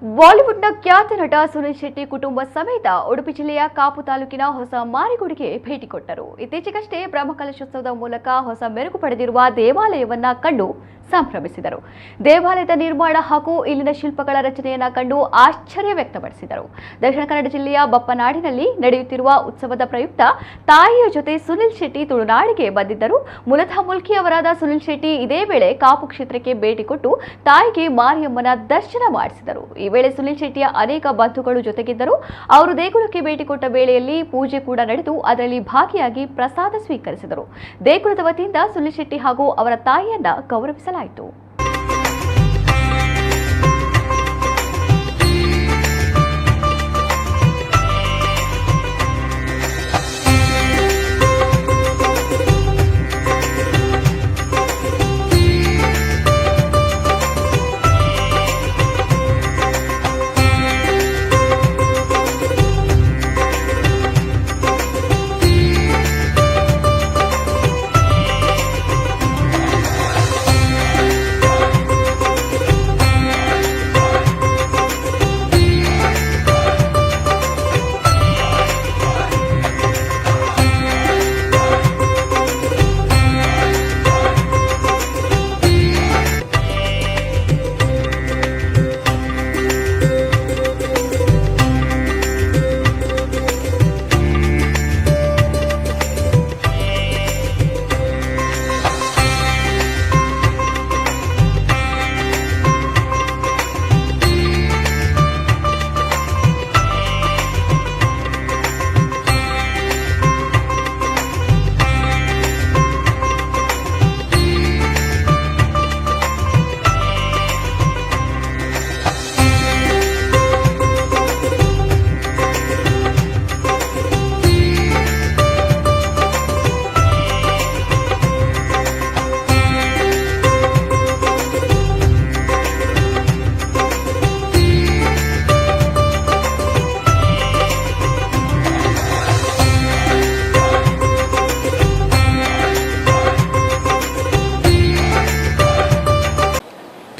ಬಾಲಿವುಡ್ನ ಖ್ಯಾತ ನಟ ಸುನಿಲ್ ಶೆಟ್ಟಿ ಕುಟುಂಬ ಸಮೇತ ಉಡುಪಿ ಜಿಲ್ಲೆಯ ಕಾಪು ತಾಲೂಕಿನ ಹೊಸ ಮಾರಿಗುಡಿಗೆ ಭೇಟಿ ಕೊಟ್ಟರು. ಇತ್ತೀಚೆಗಷ್ಟೇ ಬ್ರಹ್ಮಕಲಶೋತ್ಸವದ ಮೂಲಕ ಹೊಸ ಮೆರುಗು ಪಡೆದಿರುವ ದೇವಾಲಯವನ್ನ ಕಂಡು ಸಂಭ್ರಮಿಸಿದರು. ದೇವಾಲಯದ ನಿರ್ಮಾಣ ಹಾಗೂ ಇಲ್ಲಿನ ಶಿಲ್ಪಗಳ ರಚನೆಯನ್ನ ಕಂಡು ಆಶ್ಚರ್ಯ ವ್ಯಕ್ತಪಡಿಸಿದರು. ದಕ್ಷಿಣ ಕನ್ನಡ ಜಿಲ್ಲೆಯ ಬಪ್ಪನಾಡಿನಲ್ಲಿ ನಡೆಯುತ್ತಿರುವ ಉತ್ಸವದ ಪ್ರಯುಕ್ತ ತಾಯಿಯ ಜೊತೆ ಸುನಿಲ್ ಶೆಟ್ಟಿ ತುಳುನಾಡಿಗೆ ಬಂದಿದ್ದರು. ಮೂಲತಃ ಮುಲ್ಕಿಯವರಾದ ಸುನಿಲ್ ಶೆಟ್ಟಿ ಇದೇ ವೇಳೆ ಕಾಪು ಕ್ಷೇತ್ರಕ್ಕೆ ಭೇಟಿ ಕೊಟ್ಟು ತಾಯಿಗೆ ಮಾರಿಯಮ್ಮನ ದರ್ಶನ ಮಾಡಿಸಿದರು. ಈ ವೇಳೆ ಸುನಿಲ್ ಶೆಟ್ಟಿಯ ಅನೇಕ ಬಂಧುಗಳು ಜೊತೆಗಿದ್ದರು. ಅವರು ದೇಗುಲಕ್ಕೆ ಭೇಟಿ ಕೊಟ್ಟ ವೇಳೆಯಲ್ಲಿ ಪೂಜೆ ಕೂಡ ನಡೆದು ಅದರಲ್ಲಿ ಭಾಗಿಯಾಗಿ ಪ್ರಸಾದ ಸ್ವೀಕರಿಸಿದರು. ದೇಗುಲದ ವತಿಯಿಂದ ಸುನಿಲ್ ಶೆಟ್ಟಿ ಹಾಗೂ ಅವರ ತಾಯಿಯನ್ನ ಗೌರವಿಸಲಾಯಿತು.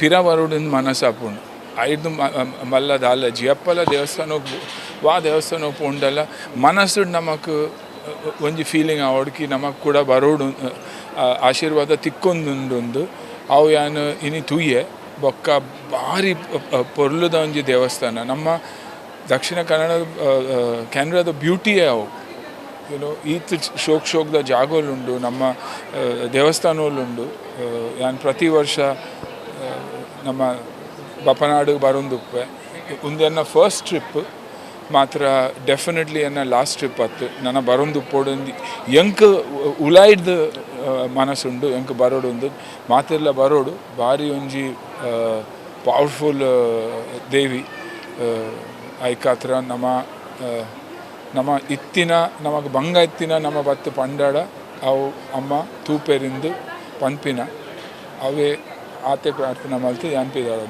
ಪಿರ ಬರೋಡಿಂದ ಮನಸ್ಸಾಪುಂಡು. ಐದು ಮಲ್ಲ ದಾಲ ಜಿಯಪ್ಪಲ ದೇವಸ್ಥಾನಕ್ಕೆ, ವಾ ದೇವಸ್ಥಾನಕ್ಕೆ ಪೋಂಡಲ ಮನಸ್ಸು ನಮಕ್ ಒಂಜಿ ಫೀಲಿಂಗ್ ಆವಡ್ಕಿ ನಮಕ್ ಕೂಡ ಬರೋಡು, ಆಶೀರ್ವಾದ ತಿಕ್ಕೊಂದುಂಡು. ಅವು ಯಾನ್ ಇನಿ ತೂಯೆ ಬೊಕ್ಕ ಭಾರಿ ಪೊರ್ಲುದ ಒಂಜಿ ದೇವಸ್ಥಾನ. ನಮ್ಮ ದಕ್ಷಿಣ ಕನ್ನಡ ಕೆನರಾದ ಬ್ಯೂಟಿಯೇ ಅವು. ಈತ್ ಶೋಕ್ ಶೋಕ್ದ ಜಾಗೋಲುಂಡು, ನಮ್ಮ ದೇವಸ್ಥಾನೋಲುಂಡು. ಯಾನ್ ಪ್ರತಿ ವರ್ಷ ನಮ್ಮ ಬಪ್ಪನಾಡು ಬರೋಂದುಪ್ಪೆ. ಉಂದೆನ್ನ ಫಸ್ಟ್ ಟ್ರಿಪ್ ಮಾತ್ರ, ಡೆಫಿನೆಟ್ಲಿ ಎನ್ನ ಲಾಸ್ಟ್ ಟ್ರಿಪ್ ಅತ್ತು. ನನ್ನ ಬರೋಂದುಪ್ಪೊಡು ಎಂಕ್ ಉಲಾಯ್ದು ಮನಸ್ಸುಂಡು, ಎಂಕ್ ಬರೋಡು ಮಾತೆಲ್ಲ ಬರೋಡು. ಭಾರಿ ಒಂಜಿ ಪವರ್ಫುಲ್ ದೇವಿ. ಐಕಾತ್ರ ನಮ್ಮ ನಮ್ಮ ಇತ್ತಿನ ನಮಗ್ ಬಂಗ ಇತ್ತಿನ ನಮ್ಮ ಬತ್ತು ಪಂಡಾಡ ಅವು ಅಮ್ಮ ತೂಪೆರಿಂದು ಪನ್ಪಿನ ಅವೇ ಆತೆ ಪ್ರಾರ್ಥನೆ ಮಲ್ತು ಯಾನ್ಪಿದಾರೊಂದು.